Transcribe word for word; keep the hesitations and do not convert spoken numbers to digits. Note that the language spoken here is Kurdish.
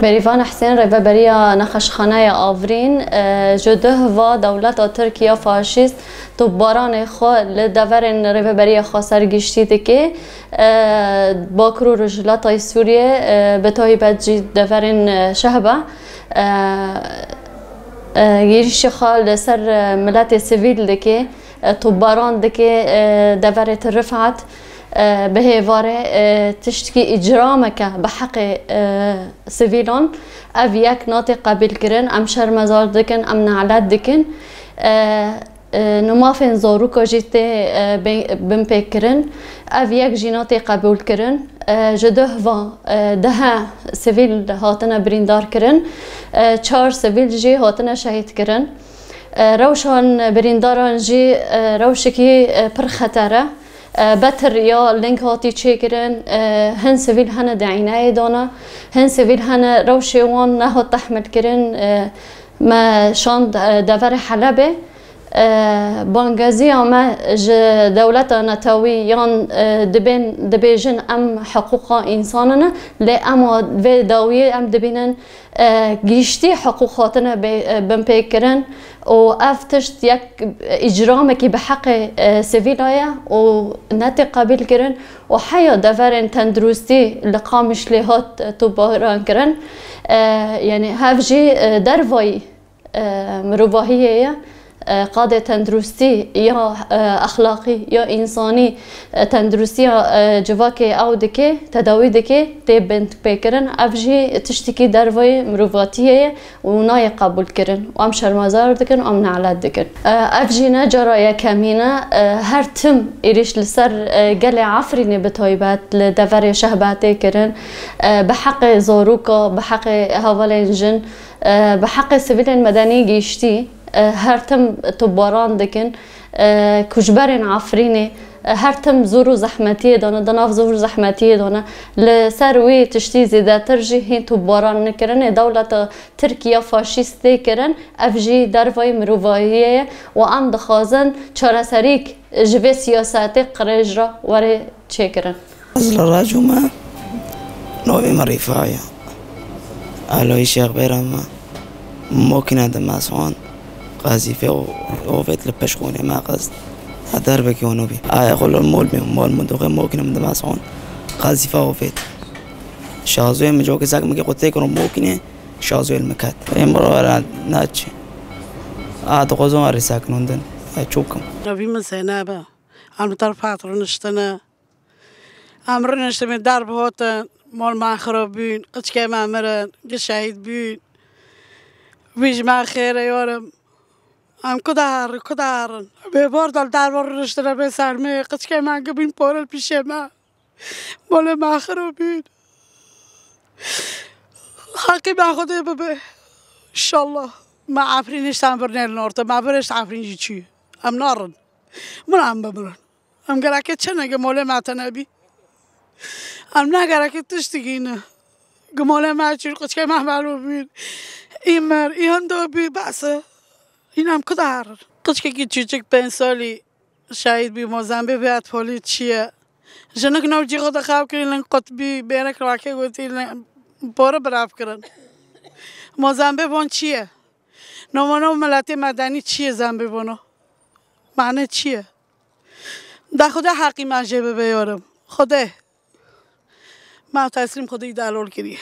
Bêrîvan Husên, rêveberiya Nexweşxaneya Afrîn, e, ji duh va dewleta Tirk ya faşîst topbaranê xwe li deverên Rêveberiya Xweser giştî dike. E, Bakur û Rojhilata Sûriyê, e, bi taybet jî deverên, e, Şehba, e, e, êrîşê xwe li ser, e, miletê sivîl dike, e, topbaran dike, e, deverê Til Rifat, e, bi hêvarê, e, tiştkî îcrameke bi heqê, e, sivîlan, ev yek nate qebîlkirin, em şermezar dikin, em nelet dikin. E, e, nimafên zarûka jî tê, e, bê-, binpêkirin. Ev yek jî nate qebûlkirin. E, ji duh va, e, dehe sivîl hatine birîndarkirin. E, çar sivîl jî hatine şehîdkirin. E, rewşan birîndaran jî, e, rewşekî, e, pir xeter e. E, betir ya ling hatî çêkirin, e, hin sivîl hene di îneyê de ne, hin sivîl hene rewşê wan nehat tehmilkirin, e, me şand, e, deverê Helebê. E, bangeziya me ji dewleta netewî yan, e, dibên, dibêjin em hiqûqa însanan e, lê ema vê dawiyê em dibînin, e, giştî hiqûq hatine bê-, e, binpêkirin û ev tişt yek îcramekî bi heqê, e, sivîla ye û netê qebîlkirin û heya deverên tenduristî li Qamişlê hat, e, topbarankirin. E, yanî hev jî, e, dervayî, e, mirovahiyê ye. E, qadê tenduristî ya, e, exlaqî ya însanî, e, tenduristiya, e, civakê ew dike, tedawî dike, tê binpêkirin. Ev jî tiştekî dervayî mirovatiyê ye û nayê qebûlkirin. Û em şermezar dikin, em nelet dikin. E, ev jî ne cara yekemîn e. E, her tim êrîş li ser, e, gelê Efrînê bi taybet li deverê Şehba tê kirin. E, bi heqê zarûka, bi heqê hevalên jin, e, bi heqê sivîlên medenî giştî, e, her tim topbaran dikin, e, koçberên Efrînê, e, her tim zor û zehmetiyê de ne, di nav zor û zehmetiyê de ne. Li ser wê tiştî zêdetir jî hîn topbaran nikirin. Ê dewleta Tirkiya faşîst tê kirin, ev jî dervayî mirovahiyê ye û em dixwazin çareserîk ji vê siyasetê qirêj re were çêkirin. Ez li Racû me, novê min Rîfa ye. Aloyî Şêx Bêra me, mokîne di me son, qezîfe û ovêt li pişt xûnê me qist. A derbekî û nobî. Aye xwe li mol bî, mol min doxê mokîne min di me son, qezîfe ovêt. Şazoyê min cokê zek min kê xwe tê kirin mokîne, şazoyê li min ket. Ê min re naçî. A dixwazin erê sekinondin. Ay çûkim. Novî min Zeynep e. Em li terfa rûniştine. Em rûniştine, derb hatin, mal me xirab bûn, qiçkê me mirin, gi şehîd bûn. Wî ji me xêr e yarim. Em ku de herin, ku de herin. Bê bar de li derb rûniştine bê ser me, qiçkê me gi bûn pore li pîşê me. Malê me xirab bûn. Heqî me Xwedê bibe. Înşallah. Me Efrîn hişt em vir nêrin orte. Me vir hişt Efrîn jî çûye. Em narin. Min em bimirin. Em gereke çi ne gi molê me tune bî? Em ne gereke tiştekî ne. Gi molê me çûn, qiçkê me melo bûn. Î mir, î hindo bû, bes e. Îna em ku de herin? Qiçkekî çûçik pênc salî şehîd bî, Mozambîk bê etfolî çi ye? Jinik nav cî xwe de xew kirî, ling qut bî, bênek rakê gotî, ling pore birav kirin. Mozambîk von çi ye? Navana û miletê medenî çi ye Zembê vana? Mane çi ye? De Xwedê heqî me jê bibe yarim. Xwedê. Me teslîm Xwedê delal kiriye.